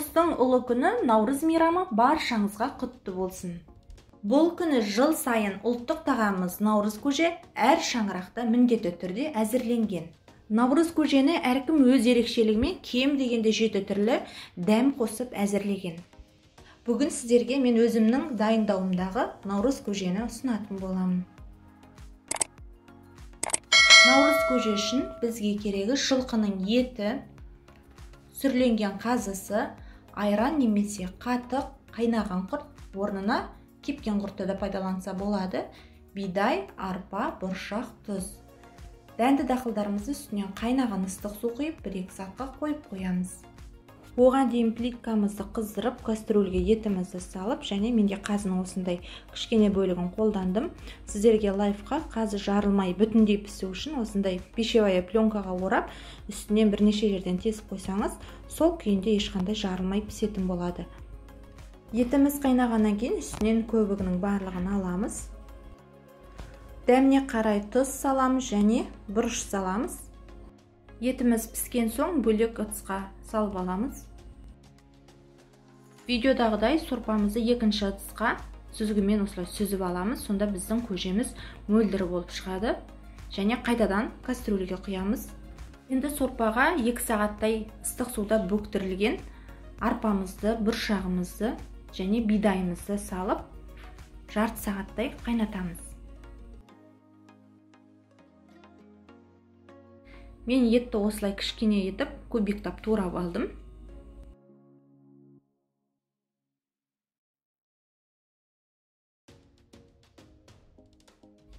Ұлыстың ұлы күні Наурыз мейрамы баршаңызға құтты болсын. Бұл күні жыл сайын ұлттық тағамымыз наурыз көже әр шаңырақта міндетті түрде әзірленген. Наурыз көжені әркім өз ерекшелігімен кем дегенде 7 түрлі дәм қосып әзірлеген. Бүгін сіздерге мен өзімнің дайындауымдағы наурыз көжені ұсынатын боламын. Наурыз көже үшін бізге керегі жылқының еті, сүрленген қазысы, айран немесе қатық, қайнаған құрт, орнына кепкен құртты да пайдаланса болады, бидай, арпа, бұршақ, тұз. Дәнді дақылдарымызды үстінен қайнаған ыстық су құйып, 1-2 сағатқа қойып қоямыз. Оған дейін плиткамызды қыздырып, кастрюльге етімізді салып, және менде қазының осындай кішкене бөлігін қолдандым. Сіздерге лайфхак, қазы жарылмай бүтіндей пісу үшін осындай пищевая пленкаға орап, үстінен бірнеше жерден тесіп қойсаңыз, сол күйінде ешқандай жарылмай пісетін болады. Етіміз қайнағаннан кейін үстінен көбігінің барлығын аламыз. Дәміне қарай тұз саламыз және бұрыш саламыз. Етіміз піскен соң бөлек ыдысқа салып аламыз. Видеодағыдай сорпамызды екінші ыдысқа сүзгімен осылай сүзіп аламыз. Сонда біздің көжеміз мөлдір болып шығады. Және қайтадан кастрюльге құямыз. Енді сорпаға 2 сағаттай ыстық суда бөктірілген арпамызды, бұршағымызды және бидайымызды салып, жарты сағаттай қайнатамыз. Мен етті осылай кішкене етіп, кубиктап турап алдым.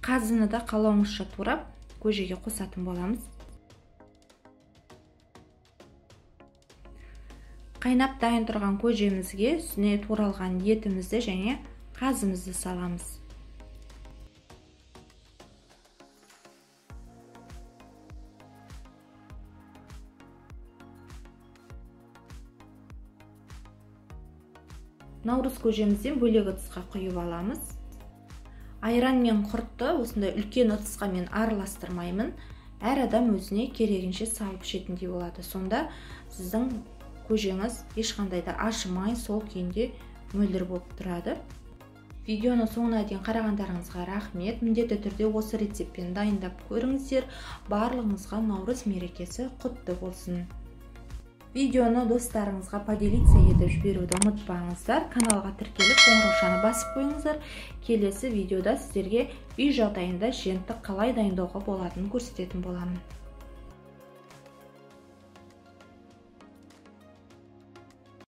Қазыны да қалауыңызша турап, көжеге қосатын боламыз. Қайнап дайын тұрған көжемізге үстіне туралған етімізді және қазымызды саламыз. Наурыз көжемізден бөлек ыдысқа құйып аламыз. Айран мен құртты осындай үлкен ыдысқа мен араластырмаймын. Әр адам өзіне керегінше салып ішетіндей болады. Сонда сіздің көжеңіз ешқандай да ашымай, сол күйінде мөлдір болып тұрады. Видеоны соңына дейін қарағандарыңызға рахмет. Міндетті түрде осы рецептпен дайындап көріңіздер. Барлығыңызға наурыз мерекесі құтты болсын. Видеоны достарыңызға поделиться етіп жіберуді ұмытпаңыздар. Каналға тіркеліп, қоңыраушаны басып қойыңыздар. Келесі видеода сіздерге үй жағдайында жентті қалай дайындауға болатынын көрсететін боламын.